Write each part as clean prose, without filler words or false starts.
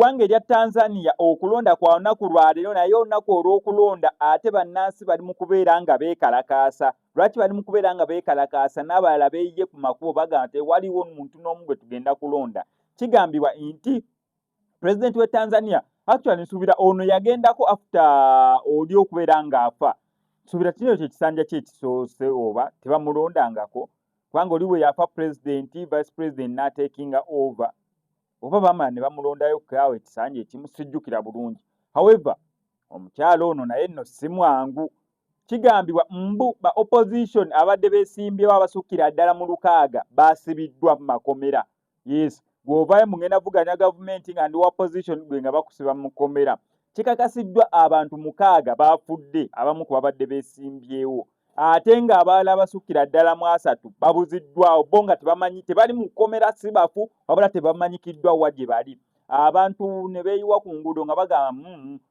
Ggwanga erya Tanzania okulonda kwa lunaku lwa leero, naye olunaku olw'okulonda ate bannansi bali mu kubeera nga beekalakaasa. Lwaki bali mu kubeera nga beekalakaasa? N'abalala beeyiye ku makubo, bagamba tewaliwo muntu n'omu gwe tugenda kulonda. Kigambibwa nti pulezidenti we Tanzania, actually nsuubira ono yagendako after oli okubeera ng'afa, nsuubira kino kye kisanja kye ekisoose oba tebamulondangako, kubanga oli bwe yafa pulezidenti, vice president n'atakinga over, oba bamala ne bamulondayo kaawo ekisanja ekimu, sijjukira bulungi. However, omukyalo ono naye nno si mwangu. Kigambibwa mbu ba opposition abadde beesimbyewo abasukkira ddala mu 60 baasibiddwa mu makomera. Yes, gw'ovaayo mugenda vuganya gavumenti nga ndi wa opposition, gwe nga bakusiba mu kkomera. Kikakasiddwa abantu 60 baafudde, abamu ku babadde beesimbyewo, ate ng'abalala abasukkira ddala mu 30 babuziddwawo, bo nga tebamanyi, tebali mu kkomera, si bafu, wabula tebamanyikiddwa wa gye bali. Abantu ne beeyiwa ku nguudo nga bagamba,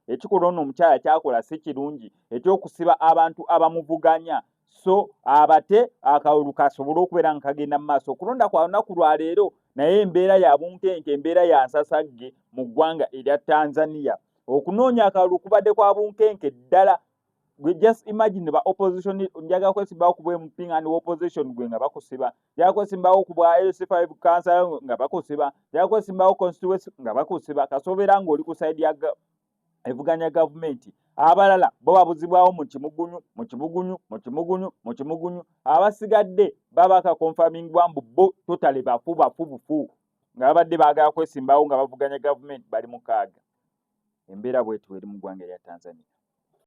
ekikolwa ono omukyala kyakola si kirungi, ekyokusiba abantu abamuvuganya." So abate akalulu kasobole okubeera nga kagenda mu maaso. Okulonda kwa lunaku lwa leero, naye embeera ya bunkenke, embeera ya nsasagge mu ggwanga erya Tanzania. Okunoonya akalulu kubadde kwa bunkenke ddala. Gwe just imagine, ba opposition, njagala kwesimbawo ku bwa MP nga ndi opposition, gwe nga bakusiba. Njagala kwesimbawo ku bwa LC5 council nga bakusiba. Njagala kwesimbawo constituency nga bakusiba. Kasobeera ng'oli ku side ya evuganya gavumenti. Abalala bo babuzibwawo mu kimugunyu, mu kimugunyu, mu kimugunyu, mu kimugunyu. Abasigadde baba kaconfirmingibwa mbu bo totally bafu, bafu bufu, nga babadde baagala kwesimbawo nga bavuganya gavumenti, bali 60. Embeera bwetyo eri mu ggwanga erya Tanzania.